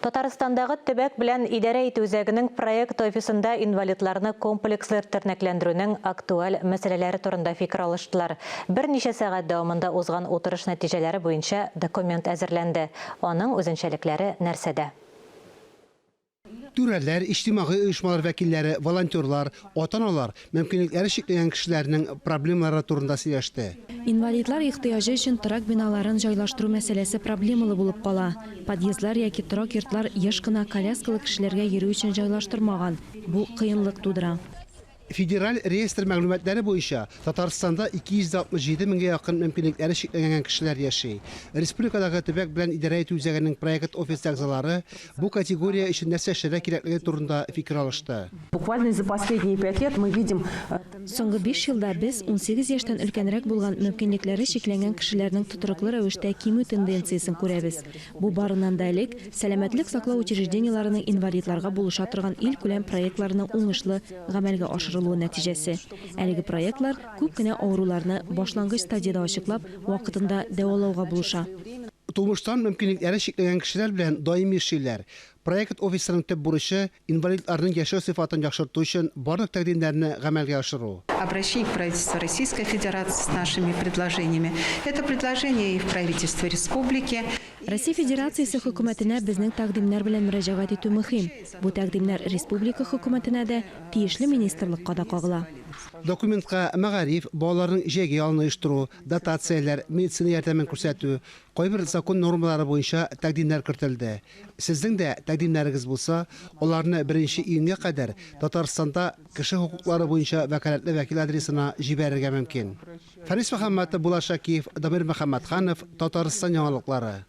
Татарстандагы төбәк белән идарә итү үзәгенең проект офисында инвалидларны комплекслы тернәкләндерүнең актуаль мәсьәләләре турында фикер алыштылар. Берничә сәгать дәвамында узган утырыш нәтиҗәләре буенча документ әзерләнде. Аның үзенчәлекләре нәрсәдә? Түрәләр, иҗтимагый оешмалар вәкилләре, волонтерлар, ата-аналар мөмкинлекләре чикләнгән кешеләрнең проблемалары турында сөйләште. Инвалидлар ихтыяҗы өчен торак биналарын җайлаштыру мәсьәләсе проблемалы булып кала. Подъездлар яки торак йортлар еш кына коляскалы кешеләргә йөрү өчен җайлаштырмаган, бу кыенлык тудыра. Федераль реестр мәгълүматлары буенча, Татарстанда 267 меңгә якын мөмкинлекләре чикләнгән кешеләр яши. Республикадагы төбәк белән идарә итү үзәгенең проект офисы әгъзалары бу категория өчен нәрсә эшләргә кирәклеге турында фикер алышты. Буквально за последние пять лет мы видим. Соңгы биш елда без 18 яшьтән өлкәнрәк булган мөмкинлекләре чикләнгән кешеләрнең тотрыклы рәвештә кимү тенденциясен күрәбез. Бу, барыннан да элек, сәламәтлек саклау учреждениеләренең инвалидларга булыша торган илкүләм проектларының уңышлы гамәлгә ашырылуы нәтиҗәсе. Әлеге проектлар күп кенә авыруларны башлангыч стадиядә ачыклап, вакытында дәвалауга булыша. Тумыштан мөмкинлекләре чикләнгән кешеләр белән даими эшлиләр. Проект офисының төп бурычы, инвалидларның яшәү сыйфатын яхшырту өчен барлык тәкъдимнәрне гамәлгә ашыру. Обращение к правительству Российской Федерации с нашими предложениями. Это предложение и в правительство республики. Россия Федерациясе Хөкүмәтенә безнең тәкъдимнәр белән мөрәҗәгать итү мөһим. Бу тәкъдимнәр республика Хөкүмәтенә дә, тиешле министрлыкка да кагыла. Документка мәгариф, балаларның җәйге ялын оештыру, дотацияләр, медицина ярдәмен күрсәтү, кайбер закон нормалары буенча тәкъдимнәр кертелде. Сезнең дә тәкъдимнәрегез булса, аларны беренче июньгә кадәр Татарстанда кеше хокуклары буенча вәкаләтле вәкил адресына җибәрергә мөмкин. Фәнис Мөхәммәтов, Булат Шакиев, Дамир Мөхәммәтханов, Татарстан яңалыклары.